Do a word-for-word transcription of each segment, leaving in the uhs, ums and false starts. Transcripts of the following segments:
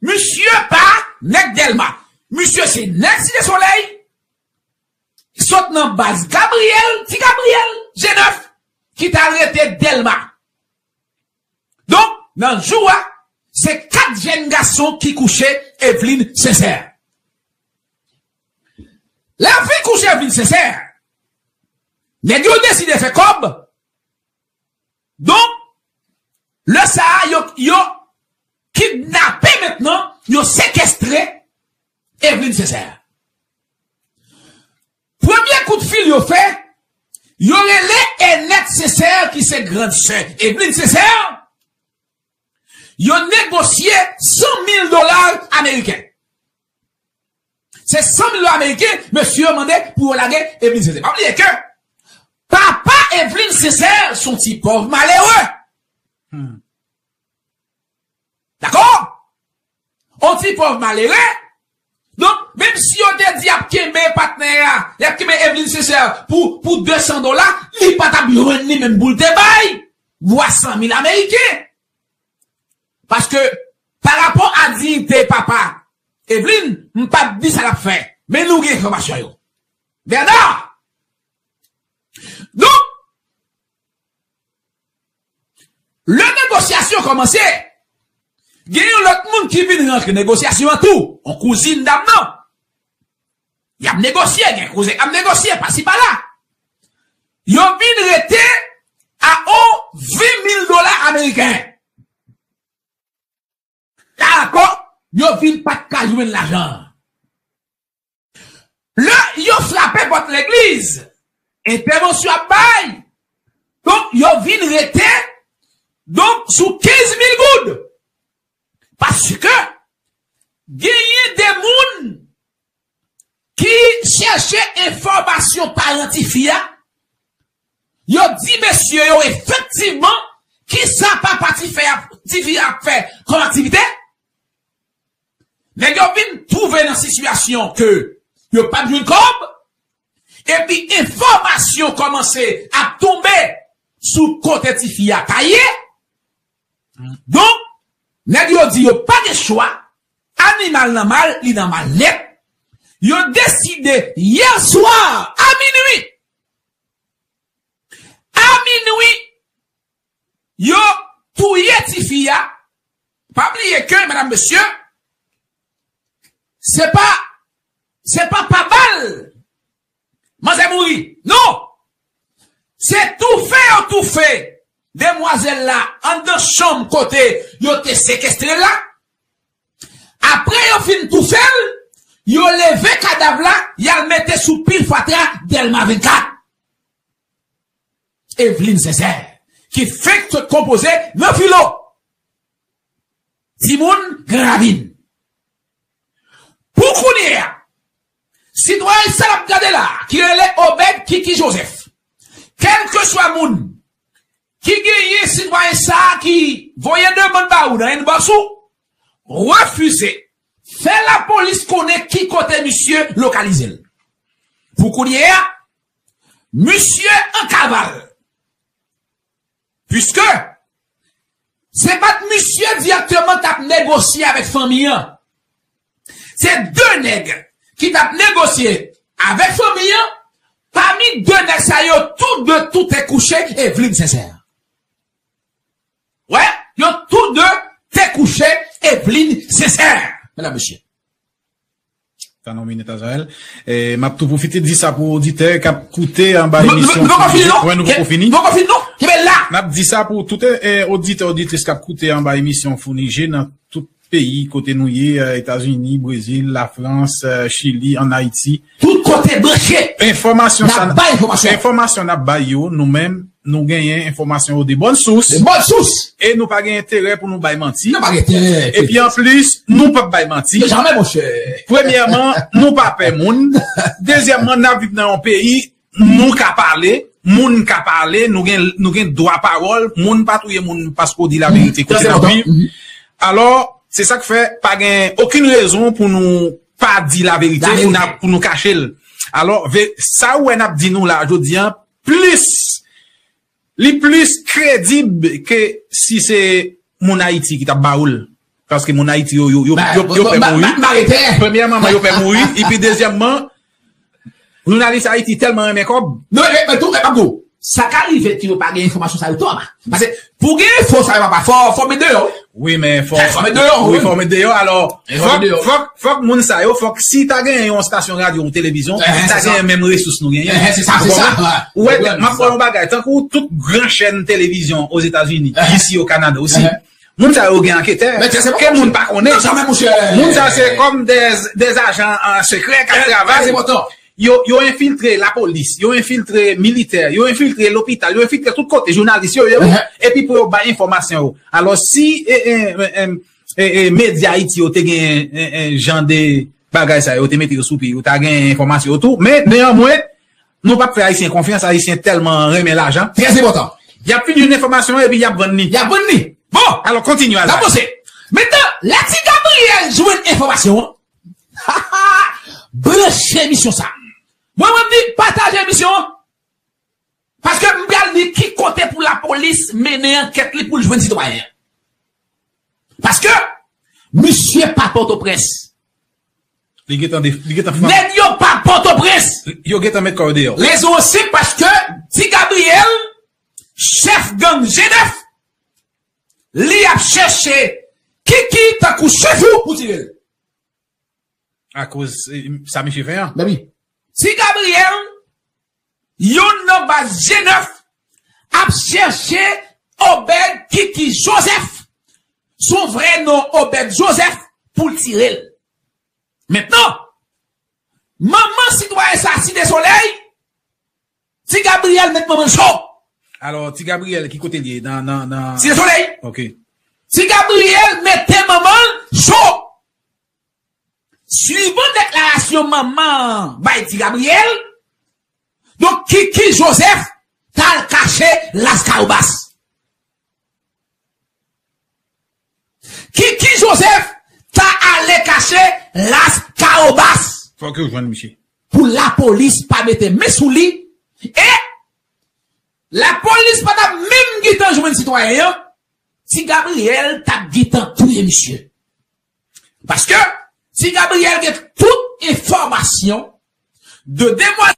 Misye pa nèg Dèlma. Misye se nèg Site Solèy. Sot nan baz Gabriyèl, Ti Gabriyèl, G nèf, ki t al rete Dèlma. Donk, nan jou a, se kat jèn gason ki kouche Evelyne Sincère. Lè yo fin kouche Evelyne Sincère, nèg yo deside fè kòb. Donk, lè sa a, yo, yo kidnape mentnan, yo sekestre Evelyne Sincère. Premye kout fil yo fè, yo rele Enèt Sincère ki se grann sè Evelyne Sincère, yo negosye san mil dola ameriken. Se san mil dola ameriken, mesye yo mande pou yo lage Evelyne Sincère. Pa bliye ke papa Evelyne Sincère se yon ti pòv malere. Hmm. Dakò? Yon ti pòv malere. Donk, menm si yo te di y ap kenbe patnè a, y ap kenbe Evelyne Sincère pou, pou de san dola, li pa t ap jwenn li menm pou l te bay. Vwa san mil ameriken. Paske, pa rapò a diyite papa Evelyne, m p ap di sa l ap fè. Men nou gen enfòmasyon yo. Bernard! Donk, lè negosyasyon kòmanse, gen yon lòt moun ki vin rantre negosyasyon an tou, yon kouzin dam nan. Y ap negosye, gen kouzin k ap negosye, pasi pala. Yo vin rete a yon ven mil dola ameriken. Dakò, yo vin pa t ka jwenn lajan an. Lè yo frape pòt legliz, entèvansyon ap bay. Donk, yo vin rete, donk, sou kenz mil goud. Paske genyen de moun ki chèche enfòmasyon paran tifi a, yo di mesye yo efektivman kisa papa tifi a, tifi a ap fè kòm aktivite. Nèg yo vin twouve nan sitiyasyon ke yo p ap jwenn kòb, epi enfòmasyon kòmanse ap tonbe sou kote tifi a ta ye. Donk, nèg yo di yo pa gen chwa, animal nan mal, li nan mal nèt. Yo deside yè swa a minwi, a minwi, yo touye tifi a. Pa bliye ke, medam, mesye, se pa, se pa pa bal manzè mouri. Non! Se toufe yo toufe demwazèl la anndan chanm kote yo te sekestre l la. Apre yo fin toufe l, yo leve kadav la, y al mete sou pil fatra Dèlma vennkat. Evelyne Sincère, ki fenk sot konpoze nan filo. Timoun Gran Ravin. Pou kounye a, sitwayen sa l ap gade la, ki rele Obed Kiki Joseph, kèlkeswa moun ki genyen sitwayen sa a ki voye demann ba ou nan inbox ou, refize. Fè lapolis konnen ki kote misye lokalize l. Pou kounye a, misye an kaval. Piske se pa t misye dirèkteman t ap negosye avèk fanmi an. Se de nèg ki t ap negosye avèk fanmi an. Pami de nèg sa yo, tou de tou te kouche Evelyne Sincère. Wè, yo tou de te kouche Evelyne Sincère, medam, mesye. Tann yon minit, Azrael. E, m ap tou pwofite di sa pou oditè k ap koute anba emisyon. Nou poko fini, non? Wè, nou poko fini. Nou poko fini, non? Kenbe la! N ap di sa pou tout, e, oditè, oditris k ap koute anba emisyon Founi Je nan tout peyi kote nou ye, e, Etazini, Brezil, Lafrans, e, Chili, ann Ayiti. Tout kote branche. Enfòmasyon sa, n ap bay enfòmasyon. Enfòmasyon n ap bay yo, nou menm, nou genyen enfòmasyon yo de bòn sous. De bòn sous. E nou pa gen enterè pou nou bay manti. Nou pa gen enterè. Epi anplis, nou p ap bay manti. Jamè, monchè. Premyèman, nou pa pè moun. Dezyèmman, n ap viv nan yon peyi, nou ka pale, moun ka pale, nou gen, nou gen dwa pawòl, moun pa touye moun paske w di laverite kote n ap viv. Alò, se sa k fè pa gen okenn rezon pou nou pa di laverite, pou n ap, pou nou kache l. Alò, ve-, sa w wè n ap di nou la, jodi a, plis, li plis kredib ke si se moun Ayiti ki t ap ba ou l. Paske moun Ayiti yo, yo, yo, yo, yo pè mouri. Premyèman, yo pè mouri. Epi dezyèmman, jounalis Ayiti tèlman renmen kòb. Non, e, e, tou, e, Abdou, sa ka rive ke yo pa gen enfòmasyon sa yo tou anba. Paske pou gen enfo sa yo anba, fò, fò met deyò. Wi, men fò, fò met deyò, wi, fò met deyò. Alò, fòk, fòk, fòk moun sa yo, fòk si ta gen yon stasyon radyo ou televizyon, ta gen menm resous nou genyen. Se sa, se sa. Ou wè, m ap fè yon bagay, tankou tout gran chèn televizyon Ozetazini, isi o Kanada osi. Moun sa yo gen anketè. Ke moun pa konnen. Moun sa se kòm de, de ajan sekrè k ap travay. Yo, yo enfiltre lapolis, yo enfiltre militè, yo enfiltre lopital, yo enfiltre tout kote, jounalis yo, yo, epi pou yo bay enfòmasyon yo. Alò, si e, e, e, e, e, e, medya Ayiti yo te gen e, e, jan de bagay sa yo, te mete yo sou pye, yo ta gen enfòmasyon yo tou. Men, neyanmwen, nou p ap fè Ayisyen konfyans, Ayisyen tèlman renmen lajan. Trè enpòtan. Y ap fin jwenn enfòmasyon epi y ap vann li. Y ap vann li. Bon, alò, kontinye, Azay. N ap panse. Mentnan, lè Ti Gabriyèl jwenn enfòmasyon an, branche emisyon sa. Mwen, mwen, m di, pataje emisyon an. Paske m pral di ki kote pou lapolis mennen ankèt li pou l jwenn sitwayen an. Paske misye pa Pòtoprens. Li gentan de, li gentan fann. Nèg yo pa Pòtoprens. Yo gentan met kò yo deyò. Rezon an senp, paske Ti Gabriyèl, chèf gang G nèf, li ap chèche Kiki tankou chèf ou pou tire l. Akoz, e, sa misye fè an. Ti Gabriyèl, youn nan baz G nèf, ap chèche Obed Kiki Joseph, son vrè non Obed Joseph, pou l tire l. Mentnan, manman sitwayen sa, Site Solèy, Ti Gabriyèl met manman l cho. Alò, Ti Gabriyèl, ki kote l ye? Nan, nan, nan Site Solèy. Ok. Ti Gabriyèl mete manman l cho. Swivan deklarasyon manman an bay Ti Gabriyèl, donk, Kiki Joseph t al kache Las Cahobas. Kiki Joseph ta ale kache Las Cahobas. Fòk yo jwenn misye. Pou lapolis pa mete men sou li, e lapolis pa t ap menm gentan jwenn sitwayen an, Ti Gabriyèl t ap gentan touye misye. Paske Ti Gabriyèl gen tout enfòmasyon de demwazèl.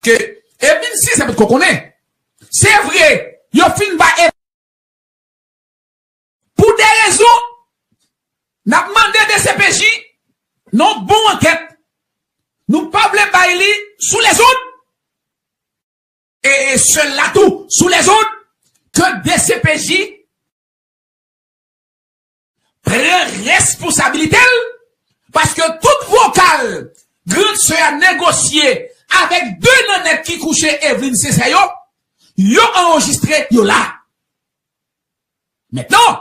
Ke Evelyn Sincère potko konnen. Se vre, yo fin ba Ev-, pou de rezon, n ap mande D C P J nan yon bon ankèt. Nou pa vle bay li sou lezon. E, e sèl la tou, sou lezon, ke D C P J pran responsabilite l, paske tout vokal grann sè a negosye avèk de nan nèg ki kouche Evelyn Sincère yo, yo anrejistre, yo la. Mentnan,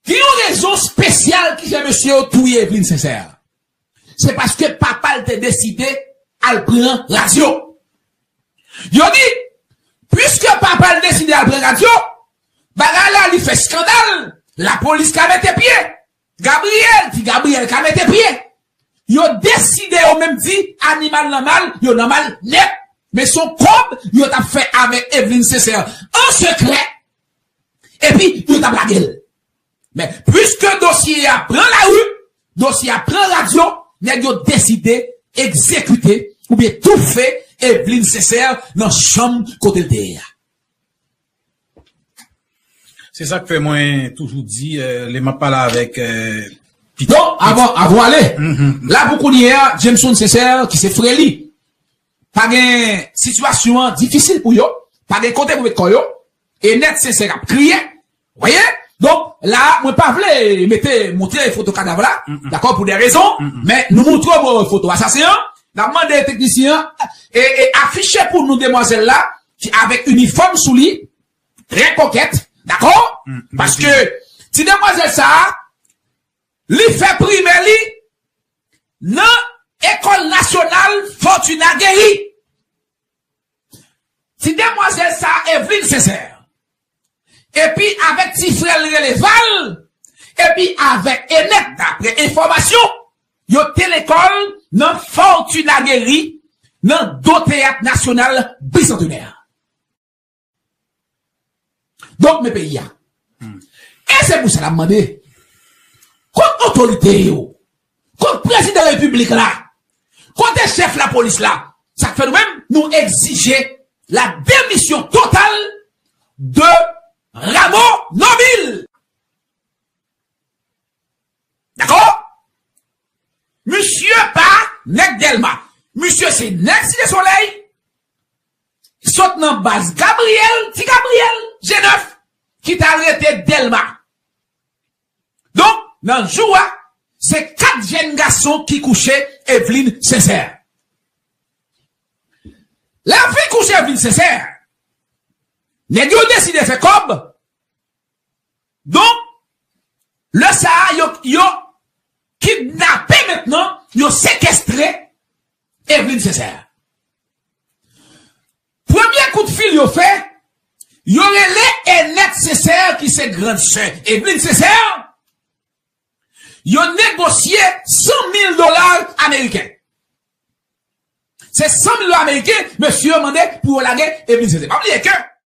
gen yon rezon espesyal ki fè mesye yo touye Evelyn Sincère. Se paske papa l te deside al pran radyo. Yo di, piske papa l deside al pran radyo, bagay la li fè eskandal, lapolis ka mete pye. Gabriyèl, Ti Gabriyèl ka mete pye. Yo deside yo menm di animal nan mal, yo nan mal nèt. Men se yon kòb yo t ap fè avèk Evelyn Sincère an sekrè. Epi yo t ap lage l. Men, piske dosye a pran lari, dosye a pran radyo, nèg yo deside egzekite oubyen toufe Evelyn Sincère nan chanm kote l te ye a. Se sa k fè mwen toujou di, eh, lè m ap pale avèk, eh, pitit. Donk, avan, avan w ale, la pou kounye a, Jameson Sincère, ki se frè li, pa gen, sitiyasyon an difisil pou yo, pa gen kote pou met kò yo, Enèt Sensè k ap kriye. Voyez? Donk, la, mwen pa vle mete, montre foto kadav la, dakò, pou de rezon, men nou montre w foto asasen an, n ap mande teknisyen an, e, e afiche pou nou demwazèl la, ki avèk inifòm sou li, trè kokèt, dakò? Paske ti demwazèl sa a, li fè primè li nan Ekòl Nasyonal Fortuna Guéry. Ti demwazèl sa a, Evelyne Sincère. Epi avèk ti frè l rele Val, epi avèk Enèt, daprè enfòmasyon, yo te lekòl nan Fortuna Guéry, nan do Teyat Nasyonal Bisantenè. Donk, men peyi a. E se pou sa n ap mande, kot otorite yo, kot prezidan repiblik la, kote chèf lapolis la, sa k fè nou menm, nou egzije la demisyon total de Rameau Normil. Dakò? Misye pa nèg Dèlma. Misye se nèg Site Solèy. Sot nan baz Gabriyèl, Ti Gabriyèl, G nèf, ki t al rete Dèlma. Donk, nan jou a, se kat jèn gason ki kouche Evelyne Sincère. Lè yo fin kouche Evelyne Sincère, nèg yo deside fè kòb. Donk, lè sa a, yo, yo kidnape mentnan, yo sekestre Evelyne Sincère. Premye kout fil yo fè, yo rele Enèt Sincère, ki se grann sè Evelyne Sincère, yo negosye san mil dola ameriken. Se san mil dola ameriken, mesye yo mande pou yo lage Evelyne Sincère. Pa bliye ke